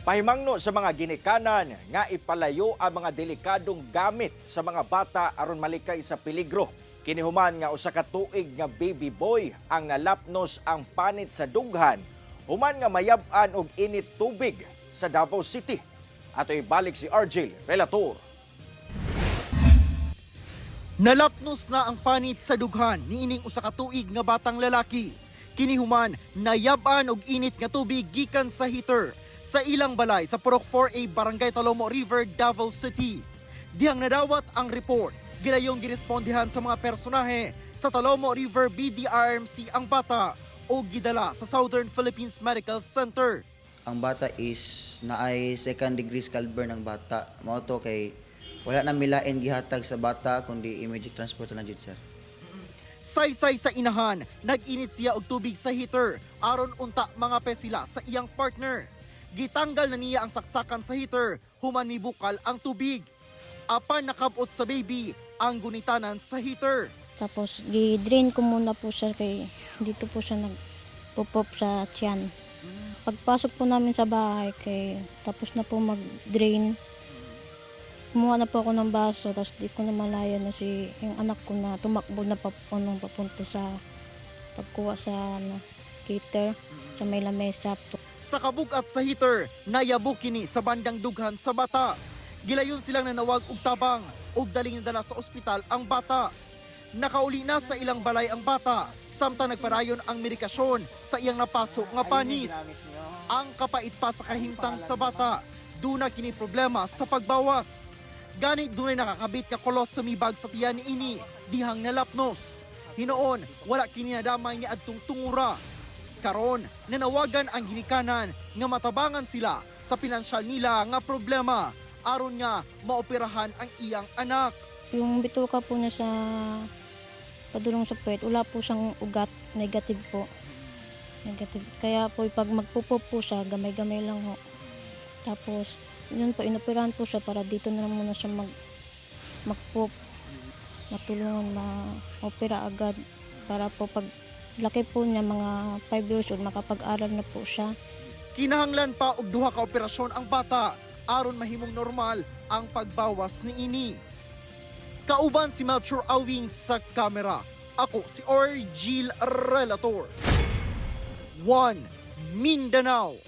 Pahimangno sa mga ginikanan nga ipalayo ang mga delikadong gamit sa mga bata aron malikay sa peligro. Kini human nga 1 ka tuig nga baby boy ang nalapnos ang panit sa dughan human nga mayab-an og init tubig sa Davao City. Ato ibalik si Argel Relator. Nalapnos na ang panit sa dughan niining 1 ka tuig nga batang lalaki. Kini human nayab-an og init nga tubig gikan sa heater sa ilang balay sa Purok 4A, Barangay Talomo River, Davao City. Dihang nadawat ang report, gilayong girespondihan sa mga personahe sa Talomo River BDRMC ang bata o gidala sa Southern Philippines Medical Center. Ang bata is naay second degree scald burn ang bata. Mao to kay wala na milain gihatag sa bata kundi immediate transport na jud, sir. Saysay sa inahan, nag-init siya og tubig sa heater aron unta mga sila sa iyang partner. Gitanggal na niya ang saksakan sa heater human mibukal ang tubig. Apan nakabot sa baby ang gunitanan sa heater. Tapos, gi-drain ko muna po siya kay dito po siya nagpupop sa tiyan. Pagpasok po namin sa bahay, kay tapos na po mag-drain. Kumuha na po ako ng baso, tapos di ko na malaya na si yung anak ko na tumakbo na pa, ano, papunta sa pagkuha sa ano, heater sa may lamesa. Sa kabugat sa heater, nayabo kini sa bandang dughan sa bata. Gilayon silang nanawag og tabang ug daling nadala sa ospital ang bata. Nakauli na sa ilang balay ang bata, samtang nagpadayon ang medikasyon sa iyang napaso nga panit. Ang kapait pa sa kahimtang sa bata, duna kini problema sa pagbawas. Gani dunay nakakabit nga colostomy bag sa tiyan niini, dihang nalapnos. Hinoon, wala kini nadamay ni adtong tungura. Karon, nanawagan ang ginikanan nga matabangan sila sa pinansyal nila nga problema aron nga maoperahan ang iyang anak. Yung bituka po niya sa padulong sa puwet, wala po siyang ugat, negative po. Negative. Kaya po pag magpupo po siya, gamay-gamay lang ho. Tapos, yun po, inoperahan po siya para dito na lang muna siya magpup. Matulungan ma-opera agad para po pag laki po niya, mga 5 years old, makapag-aral na po siya. Kinahanglan pa og duha ka operasyon ang bata aron mahimong normal ang pagbawas niini. Kauban si Melchor Awing sa kamera. Ako si Orgil Relator. 1 Mindanao.